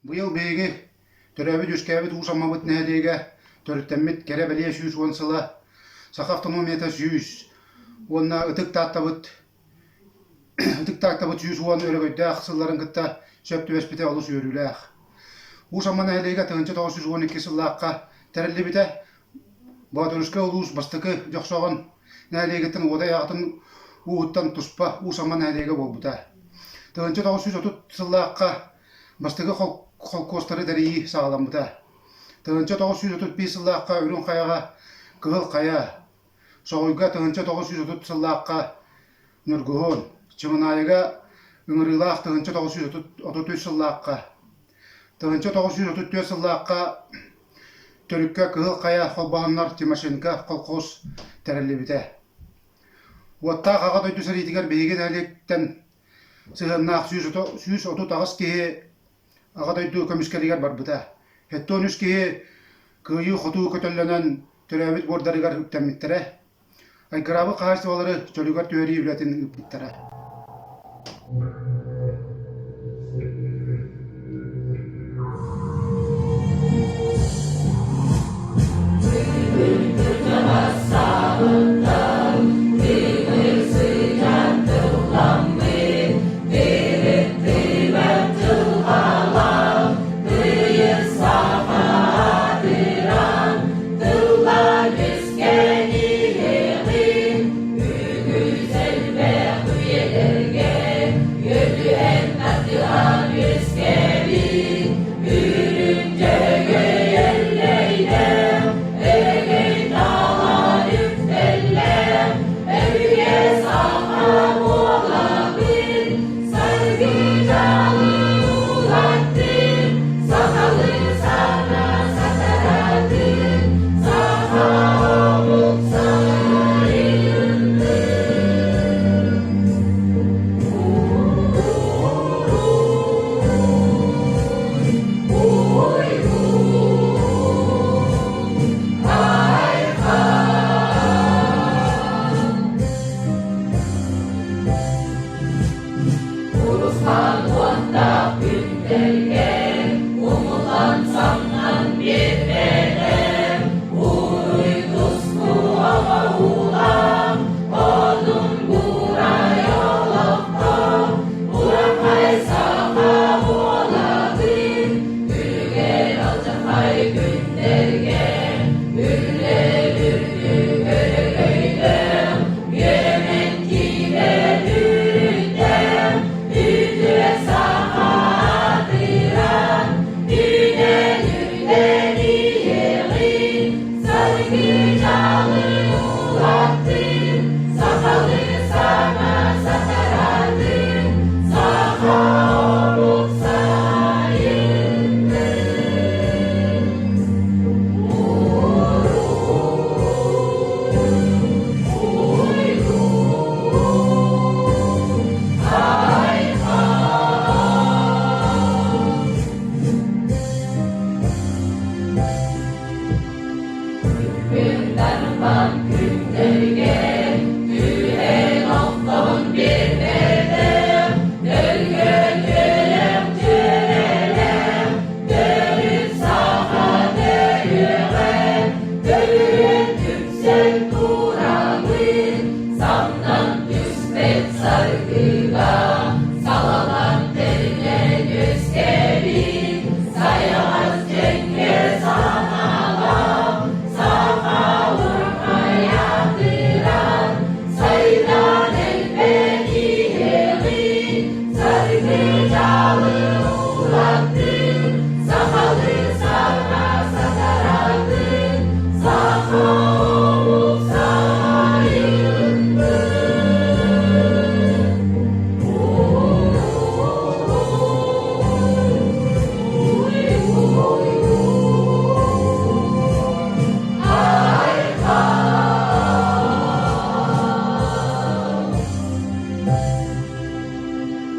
Быйыл биһиги төрөөбүт-үөскээбит Уус Аммабыт нэһилиэгэ төрүттэммит кэрэ-бэлиэ 110 сыла, Саха автономията 100 уонна Ытык Тааттабыт Ытык Тааттабыт 110 өрөгөйдөөх сылларын кытта сөп түбэспитэ олус үөрүүлээх. Уус Амма нэһилиэгэ 1912 сыллаахха тэриллибитэ. Боотурускай улуус бастакы Дьохсоҕон нэһилиэгиттэн Уодай аҕатын ууһуттан туспа Уус Амма нэһилиэгэ буолбута. 1930 сыллаахха бастакы холкуостары тэрийии саҕаламмыта. 1935 сыллаахха Үрүҥ Хайаҕа Кыһыл Хайа, Соҕуйга 1930 сыллаахха Ньургуһун, Чымынаайыга ыҥырыылаах 1933 сыллаахха, 1934 сыллаахха Төрүккэ Кыһыл Хайа холбоһоннор Тимошенко колхоз тэриллибитэ. Уоттаах Аҕа дойду сэриитигэр биһиги нэһилиэктэн сыһыаннаах 138 киһи Аҕа дойду көмүскэлигэр барбыта. 73 киһи кыайыы-хотуу көтөллөнөн төрөөбүт буордарыгар үктэммиттэрэ. Айгыраабыт хаһаайыстыбалары чөлүгэр түһэрии үлэтин ыыппыттара. Сахалыы саҥа сатараатын, саха.